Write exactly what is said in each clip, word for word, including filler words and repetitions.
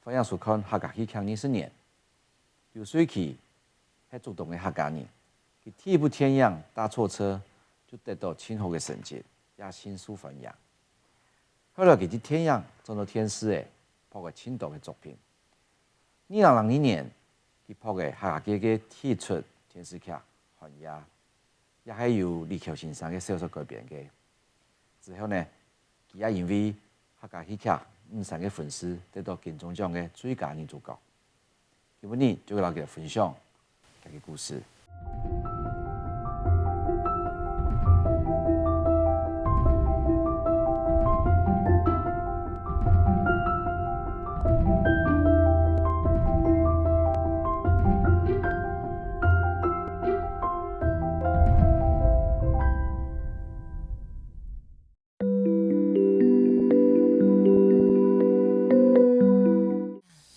歡迎收看客家戲劇二十年。劉瑞琪係竹東个客家人，佢第一部電影《搭錯車》就得到盡好个成績，也盡受歡迎。後來佢在電影轉到電視个，拍个盡多个作品。二零零二年，佢拍个客家界个第一齣電視劇《寒夜》，也係由李喬先生个小說改編个。之後呢，佢也因為客家戲劇《五山个婚事》得到金鐘獎个最佳女主角。今晡日就來摎佢分享佢个故事。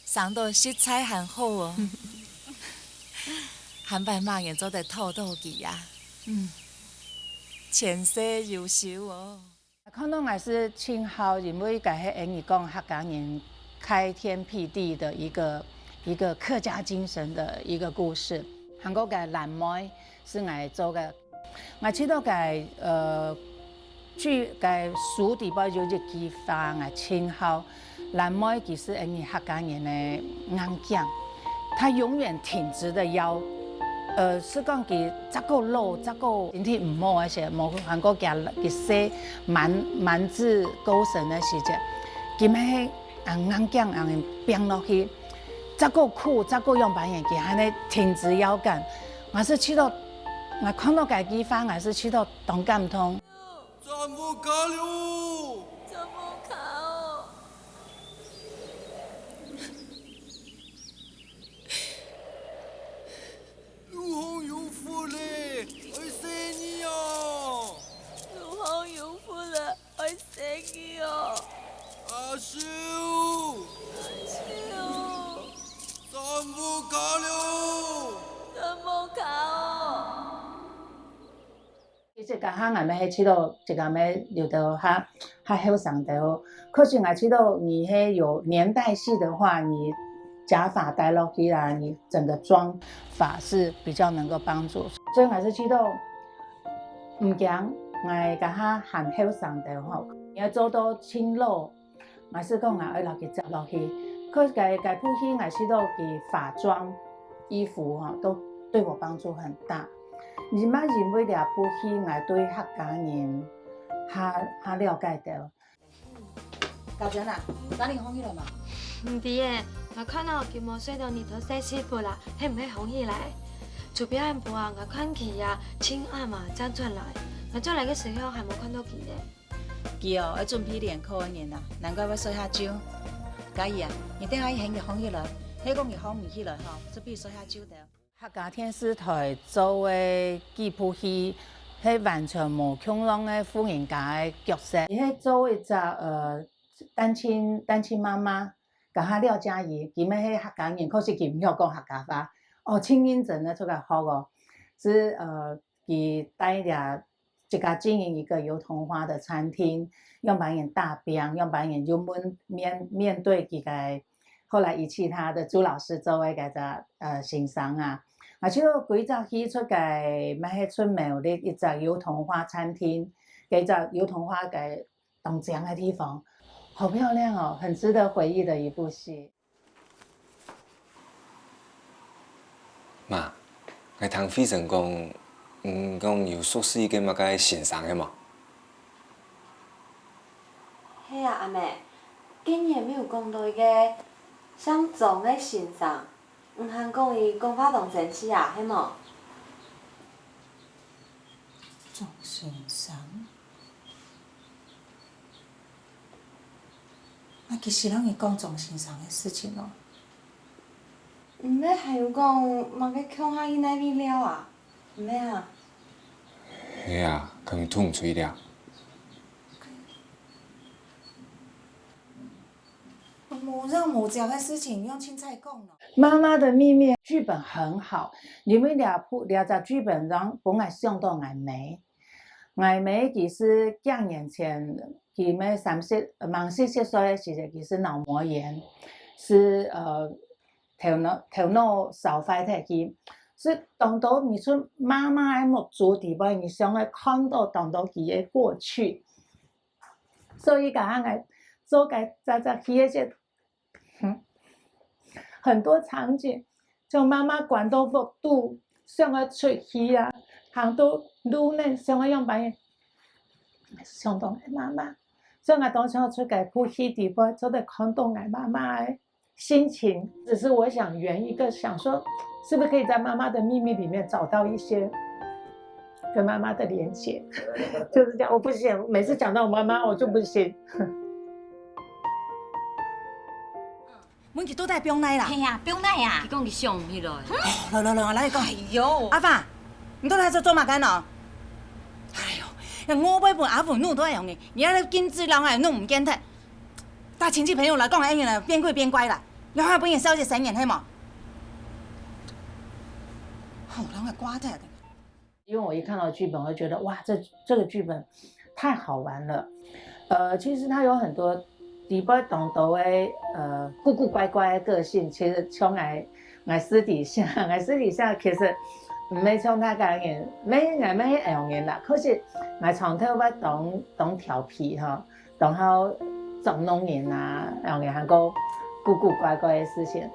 生到實在還好哦。還擺麼人做得討到佢啊？嗯，前世有修哦。看到𠊎係盡好，因為該係𠊎俚講客家人開天闢地的一個，一個客家精神的一個故事。還過該蘭妹係𠊎做个 𠊎試著該，呃，劇，該書底背有一句話，𠊎盡好。蘭妹其實𠊎俚客家人个硬頸，她永遠挺直的腰。呃，係講佢再過老，再過身體毋好个時，無還過佢，佢細滿，滿志高升个時節，佢乜係硬頸恁樣拚落去，再過苦，再過樣般个，佢還係挺直腰桿。𠊎係試著 𠊎看到該句話，𠊎係試著當感動。站穩腳了！站穩腳！路項有窟咧，愛細義哦！路項有窟咧， 愛細義哦！阿秀！阿秀！站穩腳了！站穩腳哦！其實該下𠊎乜係試著，自家乜有兜較，較後生兜。可是𠊎試著你係有年代戲的話，你假髮戴落去啊，你整個妝髮是比較能夠幫助。所以𠊎係試著 毋驚，𠊎該下還後生兜吼，你愛做到盡老，𠊎係講𠊎愛摎佢接落去。可該，該部戲𠊎試著佢化妝、衣服吼，都對我幫助很大。你嘛因為這部戲，𠊎對客家人較，較了解兜。 家珍啊，該你䟘起來嘛。毋知欸，𠊎看哦，佢無睡到日頭細時分啦，係毋係䟘起來？昨晡暗晡啊，𠊎看佢啊，盡暗啊，正轉來。𠊎轉來个時候還無看到佢呢。佢哦，愛準備聯考个人啊，難怪會睡下晝。嘉怡啊，你等下去喊佢䟘起來，係講佢䟘毋起來吼，就分佢睡下晝兜。 客家電視台做个幾部戲，係完全無共樣个婦人家个角色。佢係做一隻，呃，單親，單親媽媽，該下廖嘉怡，佢乜係客家人，可是佢毋曉講客家話。哦，盡認真个出來學哦。係，呃，佢帶領 自家經營一個油桐花的餐廳，樣般人打拚，樣般人又面，面，面對佢个後來遺棄他的朱老師做个該隻，呃，先生啊。啊，就歸隻戲出个，乜係出苗栗一隻油桐花餐廳，該隻油桐花个當靚个地方，好漂亮哦，很值得回憶的一部戲。 媽，𠊎聽慧珍講，你講有熟識一個麼个先生係無？係啊，阿姆，今日有講到一個姓莊个先生，你還講佢講話當生趣啊，係無？莊先生？ 啊，佢識摎你講莊先生个事情哦。毋係還有講麼个共下去哪位尞啊？毋係啊？係啊，佢同你吹尞。無影無跡个事情，仰清彩講呢？媽媽的秘密劇本很好，因為這部，這隻劇本讓，分𠊎想到𠊎姆。 𠊎姆其實幾年前，佢乜三十，吂四十歲个時節，佢係腦膜炎。係呃頭腦頭腦燒壞忒去。所以當多你從媽媽个目珠底背，你想愛看到當多佢个過去。所以剛剛來做个這隻戲个時，很多場景，就媽媽關到屋肚，想愛出去啊，行到路呢，想愛樣般，想到媽媽，所以𠊎當想愛出該部戲底背，做得看到𠊎媽媽个心情。只是我想圓一個，想說是不是可以在《媽媽的祕密》裡面找到一些跟媽媽的連結，就是這樣。我不行，每次講到我媽媽，我就不行。問佢到底放哪啦？嘿呀，放哪呀？佢講佢想毋起來。來來來，來講。哎喲，阿爸，你到底在做麼个呢？哎喲，外背分阿虎弄到恁樣个，你還在禁止人來弄毋見忒。帶親戚朋友來講，哎呀，變鬼變怪啦，然後還不能消息三年黑嘛。好，讓我刮掉。因為我一看到劇本，我就覺得哇，這這個劇本太好玩了。呃，其實它有很多底背當多个呃古古怪怪的個性，其實像𠊎𠊎私底下，𠊎私底下其實毋係像大家个人，毋係𠊎毋係恁樣个人啦，可是𠊎常透會當當調皮哈，然後捉弄人啊，然後還過古古怪怪的事情。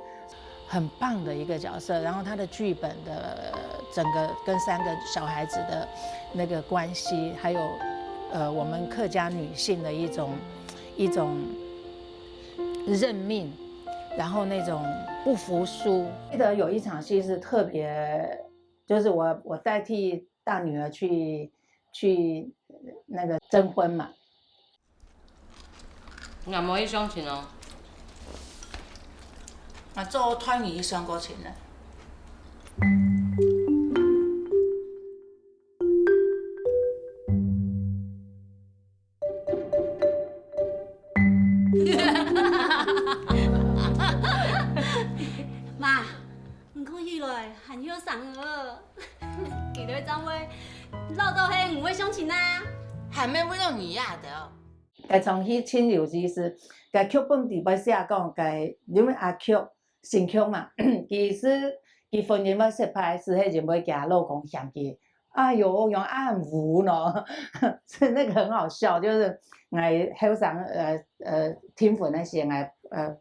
很棒的一個角色，然後他的劇本的整個跟三個小孩子的那個關係，還有呃我們客家女性的一種一種認命，然後那種不服輸。記得有一場戲是特別，就是我我代替大女兒去去那個徵婚嘛， 𠊎無去相親哦。𠊎做代你去相過親呢。媽，你看起來還後生哦。佢兜正會老到係毋會相親啊。還無為到你呀的哦。 該場戲盡有意思，該劇本底背寫講，該因為阿菊，新菊嘛，佢係佢婚姻會失敗，係因為佢老公嫌佢，哎喲，樣恁烏呢，是那個很好笑，就是𠊎後生呃呃訂婚个時𠊎呃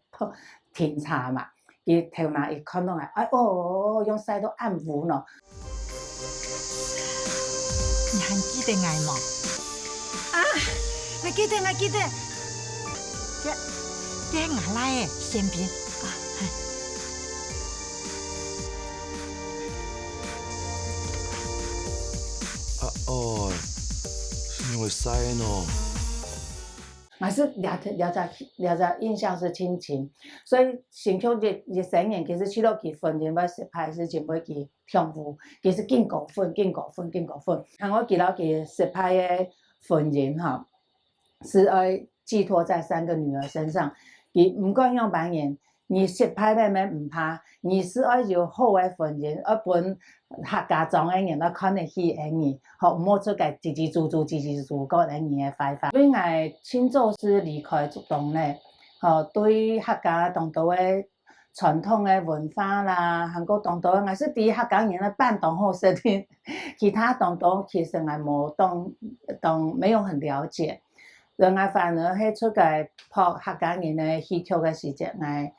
聽茶嘛，佢頭那一看到𠊎，哎哦，樣曬到恁烏呢。你還記得𠊎無？啊，𠊎記得，𠊎記得。這這𠊎倈仔先輩啊。啊哦，係因為曬呢。 𠊎係這這隻這隻印象係盡深，所以新菊一一生人其實除了佢婚姻會失敗，係因為佢忒烏，佢係緊過分，緊過分，緊過分。還過佢摎佢失敗个婚姻哈，係愛寄託在三個女兒身上。佢毋管樣般人， 你失敗了乜毋怕，你係愛有好个婚姻，愛分客家庄个人來看得起你，好，毋好出該嘰嘰喳喳、嘰嘰喳喳講你个壞話。因為𠊎盡早係離開竹東了，好，對客家當多个傳統个文化啦，還過當多个，𠊎係知客家人个粄當好食个，其他當多其實𠊎無當當沒有很了解。 所以𠊎反而係出該拍客家人个戲曲个時節，𠊎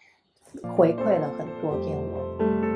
回饋了很多給我。